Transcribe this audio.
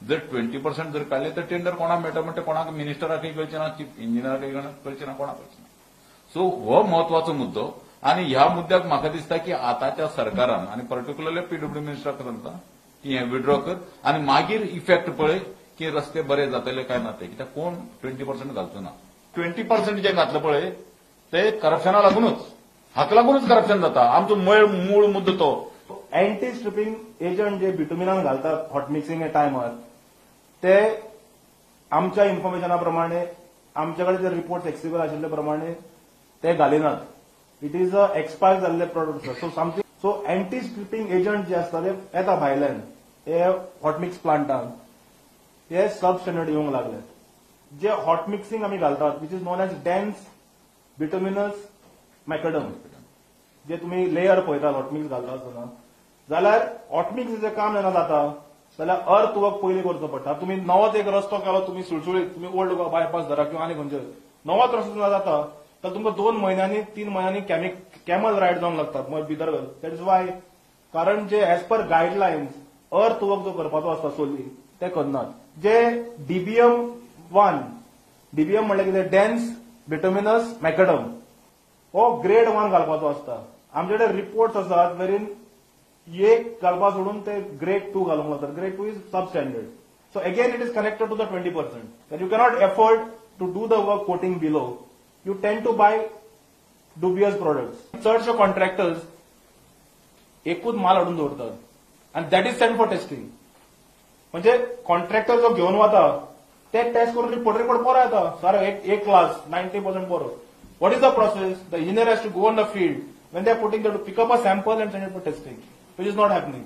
जर 20% जर काडले तर टेंडर कोणाक मेळटा म्हणटा कोणाक मिनिस्टराकय कळचें ना, चीफ इंजिनियराकय कळचें ना, कोणाक कळचें ना. सो हो म्हत्वाचो मुद्दो आनी ह्या मुद्द्याक म्हाका दिसता की आतांच्या सरकारान आनी पर्टिक्युलरली पीडब्ल्यू मिनिस्टराक सांगता की हें विड्रॉ कर आनी मागीर इफेक्ट पळय की रस्ते बरे जातले काय ना ते, कित्याक कोण 20% घालचो ना. 20% जे घातलं पळय ते करप्शना लागूनच, हाका लागूनच करप्शन जाता. आमचो मूळ मुद्दो तो. एंटी स्ट्रिपिंग एजंट जे बिटुमिनान घालतात हॉट मिक्सिंग टायमार ते आमच्या इन्फॉर्मेशना प्रमाणे, आमच्या कडेन जे रिपोर्ट्स एक्सिबल आशिल्ले प्रमाणे ते घालिनात. It is a expire जाल्ले product. So something so anti stripping agent जे आसता ते येता भायल्यान, हे हॉट मिक्स प्लांटान हे सब स्टँडर्ड येवंक लागले. जे हॉट मिक्सिंग आमी घालतात which is known as dense bituminous macadam, जे तुमी लेयर पळयतात हॉट मिक्स घालता आसतना, जाल्यार हॉट मिक्स काम जेन्ना जाता जाल्यार अर्थ वर्क पयलीं करचो पडटा. तुमी नवोच एक रस्तो केलो, तुमी सुळसुळीत तुमी ओल्ड गोवा बायपास धरा किंवा आनी खंयचे नवोच रस्तो जेन्ना जाता तर तुमकां 2 म्हयन्यांनी 3 म्हयन्यांनी कॅमल रायड जावंक लागतात भितर. That is why, कारण जे as per guidelines earth work जो करपाचो आसता सोली ते करनात. जे डीबीएम 1, डीबीएम म्हणल्यार कितें, डेन्स बिटुमिनस मॅकडम, हो ग्रेड 1 घालपाचो आसता. आमचे कडेन रिपोर्ट्स आसात वेरीन एक घालपा सोडून ते ग्रेड 2 घालूंक लागतात. Grade 2 is sub standard. So again it is connected to the 20%. That you cannot afford to do the work quoting below. You tend to buy dubious products. चडशे कॉन्ट्रॅक्टर्स एकूच माल हाडून दवरतात आनी that is send for testing. म्हणजे contractor जो घेवन वता ते टेस्ट करून रिपोर्ट बरो येता, सर एक क्लास 90% बरो. What is the process? The engineer has to go on the field when they are putting to pick up a sample and send it for testing, which is not happening.